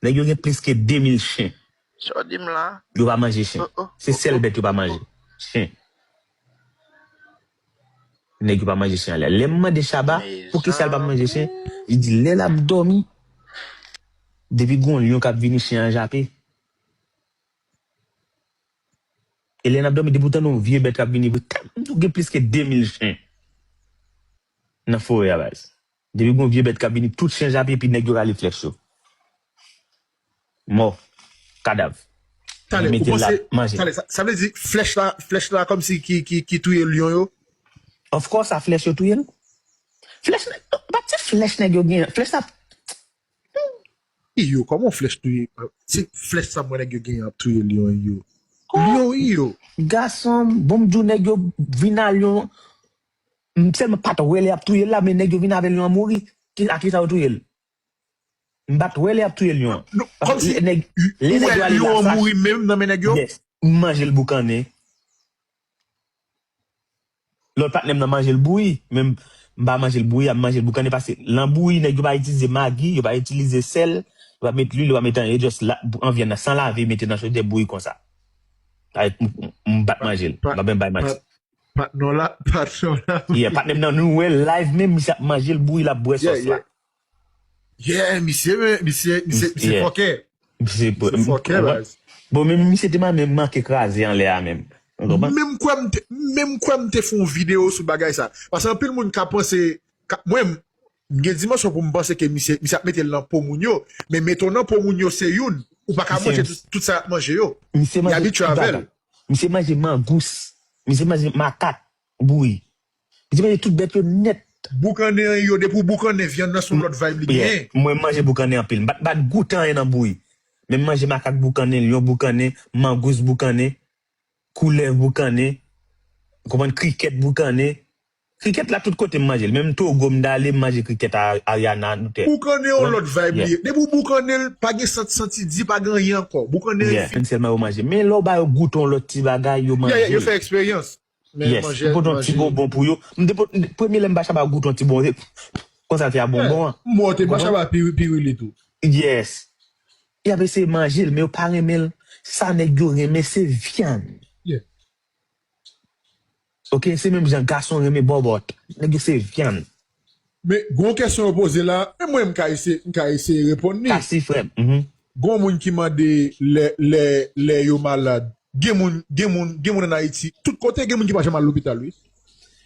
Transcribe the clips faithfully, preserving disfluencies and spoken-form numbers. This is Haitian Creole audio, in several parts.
Nèg yo gen plis ke de mil chen. Sa w di m la? Yo pa manje chen. Se sèl bèt yo pa manje. Chen. Nèg yo pa manje chen anlè. Lè m mande Shabba poukisa l pa manje chen, li di lè l ap dòmi, depi gon lyon k ap vini, chen an jape. E lè n ap dòmi, depi w tande yon vye bèt k ap vini, vre, tap, m di w gen plis ke de mil chen nan forè a, baz. Depi gon vye bèt k ap vini, tout chen jape, epi nèg yo rale flèch yo. Mò. Kadav. Talè, ou panse, talè, sa, sa vle di flèch la, flèch la kòmsi ki, ki, ki touye lyon yo? Of course, a flèch yo touye l. Flèch, pa ti flèch nèg yo gen, flèch la. Iyo, kòman flèch touye? Se flèch sa mwen nèg yo gen ap touye lyon yo. Lyon yo. Gason, bon m di w nèg yo vin a lyon. M sèlman pa t wè lè y ap touye l la, men nèg yo vin avè lyon an mouri. Ki, a kisa yo touye l? M pa t wè lè y ap touye lyon an. Kòmsi lè nèg yo ale lyon an mouri menm nan men nèg yo? Yes. M manje l boukannen. Lòt patnè m nan manje l bouyi, men m pa manje l bouyi, a m manje l boukannen paske lan bouyi, nèg yo pa itilize magi, yo pa itilize sèl, yo pa met lwil, yo pa met anyen, yo just an vyann nan san lave, mete nan chodyè, bouyi konsa. Avèk m, m, m bat manje l, m pa menm bay manti. Patnè w la, patnè w la. Yeah, patnè m nan, nou wè live menm, misye ap manje l bouyi, l ap bwè sòs la. Yeah, misye, misye, misye, misye fòkè. Misye fòkè, baz. Bon, men misye te man-, menm manke kraze anlè a menm. Ou konprann? Menm kwè m te, menm kwè m te fè yon videyo sou bagay sa. Paske anpil moun ka panse, ka, mwen, m gen dimansyon pou m panse ke misye, misye ap mete l nan po moun yo. Men mete w nan po moun yo se youn. Ou pa ka manje tout, tout sa y ap manje yo. Li abitye avè l. Misye manje mangous. Misye manje makak bouyi. Misye manje tout bèt yo nèt. Boukannen an yo, depi w boukannen, vyann nan se yon lòt vibe li genyen. Mwen, m manje boukannen anpil. M pa t, m pa t goute anyen nan bouyi. Men m manje makak boukannen, lyon boukannen, mangous boukannen, koulèv boukannen, ou konprann, krikèt boukannen. Krikèt la tout kote m manje l. Menm Togo m t ale, m manje krikèt a Ariana, nou te. Boukannen yon lòt vibe li ye. Depi w boukannen l, pa gen santi, santi di, pa gen anyen ankò. Boukannen an fini. Sèlman yo manje. Men lè w ba yo goute yon lòt ti bagay, yo manje. Yo fè eksperyans. Yes. Ou pote yon ti bonbon pou yo. M te pote, premye lè m ba Shabba goute yon ti bonbon, se konsa l fè a bonbon an. M wè w te ba Shabba piri, piri li tou. Yes. Y ap eseye manje l, men yo pa renmen l. Sa nèg yo renmen, se vyann. Yeah. Ok, se menm jan gason renmen bòbòt. Nèg yo se vyann. Men, gon kesyon yo poze la, men mwen m ka eseye, m ka eseye reponn li. Kasi, frè m. Mhm. Gon moun ki mande lè, lè, lè yo malad. Gen moun, gen moun, gen moun ann Ayiti. Tout kote gen moun ki pa janm al lopital, wi.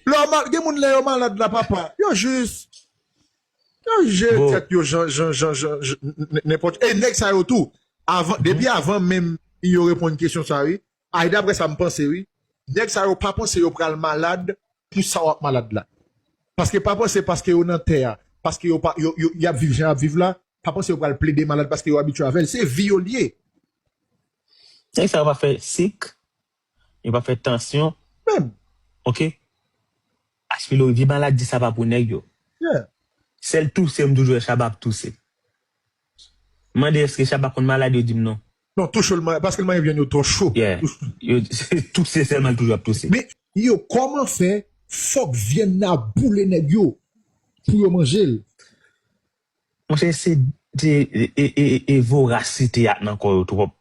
Lè yo mal, gen moun lè yo malad la, papa. Yo jis. Yo jere tèt yo jan, jan, jan, jan, jan, n-, n-, nenpòt. E nèg sa yo tou, avan, depi avan menm yo reponn kesyon sa, wi. Ay, daprè sa m panse, wi. Nèg sa yo pa panse yo pral malad pou sa w ap malad la. Paske pa panse paske yo nan tè a, paske yo pa, yo, yo, y ap viv jan y ap viv la, pa panse yo pral plede malad paske yo abitye avè l. Se vi yo l ye. Nèg sa yo pa fè sik, yo pa fè tansyon. Menm. Ok? Aspilori, vye maladi sa pa pou nèg yo. Yeah. Sèl touse, m toujou wè Shabba ap touse. M mande èske Shabba konn malad, yo di m non. Non, touche l, paske l manje vyann yo twò cho. Yeah. Yo, se touse sèlman l toujou ap touse. Men, yo, kòman fè fòk vyann nan ap boule nèg yo pou yo manje l? Monchè, se, se e, e, e, e vorasite a nan kò yo twòp.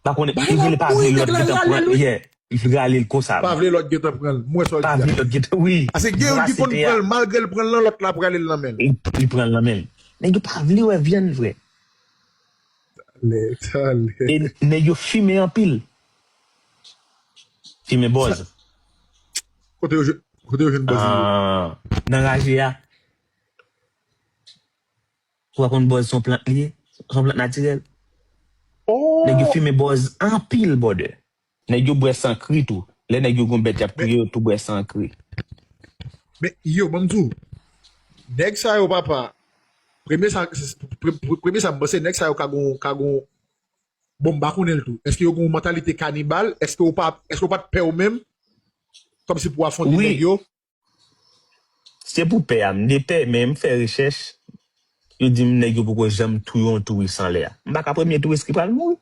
Pa konnen, li rele pa vle lòt gentan pran, yeah, li rale l konsa. Pa vle lòt gentan pran l. M wè sa w di a. Pa vle lòt gentan, wi. Paske gen youn ki konn pran l, malgre l pran l nan lòt la prale l nan men l. Li pran l nan men l. Nèg yo pa vle wè vyann, frè. Talè, talè. E nèg yo fimen anpil. Fimen bòz. Kote yo jwenn, kote yo jwenn bòz yo? Ah, nan raje a. Ou pa konn bòz se yon plant li ye? Se yon plant natirèl. Oh! Nèg yo fimen bòz anpil, brother. Nèg yo bwè san kri tou. Lè nèg yo gon bèt y ap touye, yo tou bwè san kri. Men, yo, ban m di w, nèg sa yo, papa, premye sa, pre-, pre-, premye sa m panse, nèg sa yo ka gon, ka gon, bon, m pa konnen l tou. Èske yo gon mantalite kanibal? Èske w pa, èske w pa t pè ou menm? Kòmsi pou w afwonte nèg yo? Se pou pè a, m de pè, men m fè rechèch, yo di m nèg yo poko janm touye yon touris anlè a. M pa ka premye touris ki pral mouri.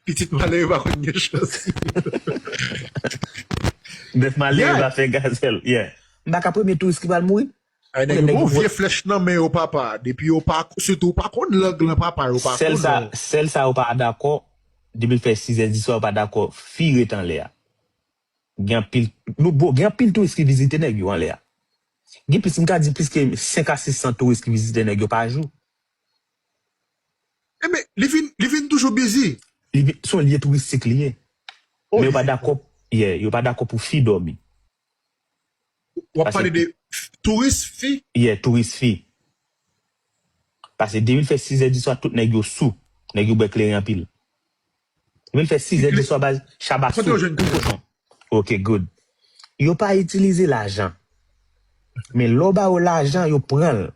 Pitit malere pa konn gen chans. Bèf malere pa fè gazèl, yeah. M pa ka premye touris ki pral mouri. Ay, nèg yo gen yon vye flèch nan men yo, papa. Depi yo pa, sitou ou pa konn lang lan, papa, yo pa konn. Sèl sa, sèl sa yo pa dakò, depi l fè sizè di swa, yo pa dakò, fi ret anlè a. Gen anpil, nou bo, gen anpil touris ki vizite nèg yo anlè a. Gen plis, m ka di plis ke senk a sis san touris ki vizite nèg yo pa jou. Ebyen, li vin, li vin toujou bizi. Li vin, se yon lye touristik li ye. Men yo pa dakò, yeah, yo pa dakò pou fi dòmi. W ap pale de touris fi? Yeah, touris fi. Paske depi l fè sizè di swa, tout nèg yo sou. Nèg yo bwè kleren anpil. Depi l fè sizè di swa, baz, Shabba sou. Kote yo jwenn kleren? Kochon. Ok, good. Yo pa itilize lajan. Men lè w ba yo lajan, yo pran l.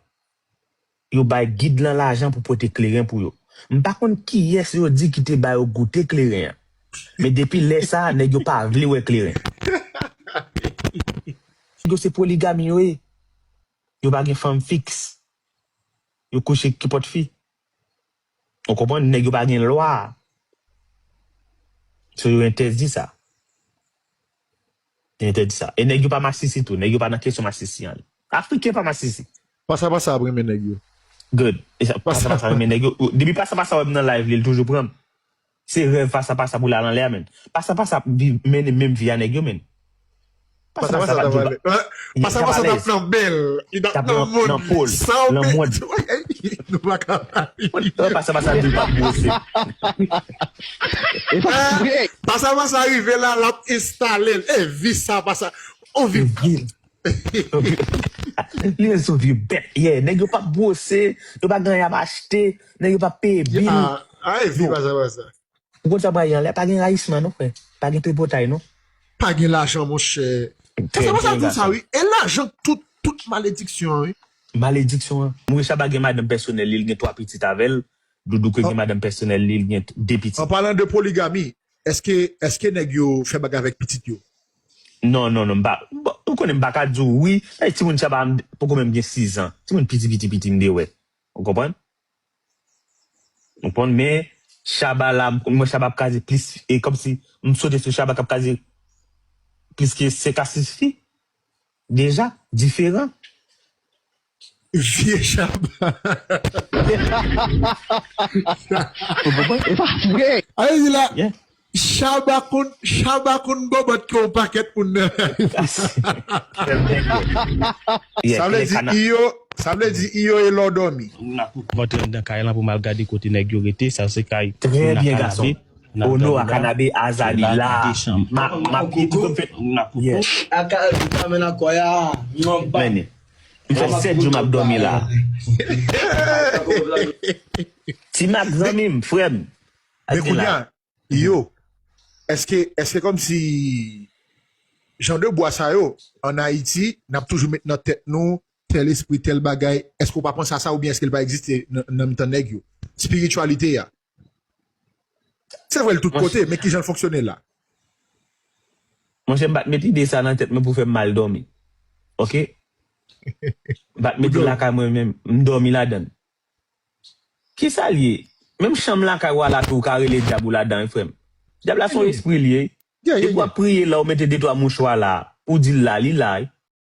Yo bay gid lan lajan pou pote kleren pou yo. M pa konn kiyès yo di ki te ba yo goute kleren an. Men depi lè sa a, nèg yo pa vle wè kleren. Nèg yo se poligami yo ye. Yo pa gen fanm fiks. Yo kouche ak kenpòt fi. Ou konprann? Nèg yo pa gen lwa. So yo entèdi sa. Yo entèdi sa. E nèg yo pa masisi tou. Nèg yo pa nan kesyon masisi an. Afriken pa masisi. Pasa pasa ap renmen nèg yo. Good. E sa, pasa pasa renmen nèg yo. Depi pasa pasa wè m nan live li, li toujou pran m. Se rèv pasa pasa pou l al anlè a, menn. Pasa pasa ap viv, mennen menm vi a nèg yo, menn. Pasa pasa t ap jwe. Pasa pasa t ap nan bèl. Li t ap nan mond. Nan pòl. Nan mond. Nou pa ka pale. Pasa pasa di l p ap bwose. Pasa pasa rive la, l ap enstale l. E vi sa pasa. On vi. Li menm se yon vye bèt. Yeah, nèg yo p ap bwose, yo pa gen anyen ap achte, nèg yo p ap peye bil. Ah, ah, e vi pasa pasa. Ou konn sa m rayi anlè? Pa gen rayisman non, frè. Pa gen tripotay non. Pa gen lajan, monchè. Sa, sa, sa di sa, wi. E lajan tout, tout malediksyon an, wi. Malediksyon an. Mwen, Shabba gen madanm pèsonèl li, li gen twa pitit avè l. Doudou ke gen madanm pèsonèl li, li gen de pitit. An palan de poligami, èske, èske nèg yo fè bagay avèk pitit yo? Non, non, non, m pa, bon, ou konnen m pa ka di w wi. Timoun Shabba poko menm gen sis an. Timoun piti, piti, piti m de wè. Ou konprann? Ou konprann, men Shabba la, m konn wè Shabba ap kraze plis, e kòmsi m sote sou Shabba k ap kraze plis ke senk a sis fi. Deja, diferan. Vye Shabba. Ou konprann? E pa vre. Sa vle di la, Shabba konn, Shabba konn bòbòt ke yon pakèt moun nan. Sa vle di, Iyo, sa vle di, Iyo e lè w dòmi. M ap rantre anndan kay lan pou m al gade kote nèg yo rete. Sa se kay Trè byen, gason. Ono, Akanabe, Azali la. M ap, m ap gen tout konfyans. Akanabe, tanmen nan kò a. Mennen. M fè sèt jou m ap dòmi la. Ti Mak, zanmi m, frè m. Men kounye a, Iyo, èske, èske kòmsi jan de bwa sa yo, ann Ayiti, n ap toujou met nan tèt nou, tèl espri, tèl bagay, èske w pa panse a sa oubyen èske l pa egziste nan, nan mitan nèg yo? Espirityalite a. Se vre, l tout kote, men ki jan l fonksyone la? Monchè, m pa t met ide sa nan tèt mwen pou fè m mal dòmi. Ok? M pa t met li lakay mwen menm. M dòmi ladan l. Kisa l ye? Menm chanm lakay w a la tou, ou ka rele dyab ou ladan, wi, frè m. Dyab la se yon espri l ye. Depi w ap priye la, ou mete de twa mouchwa la, ou di l la, li la, wi.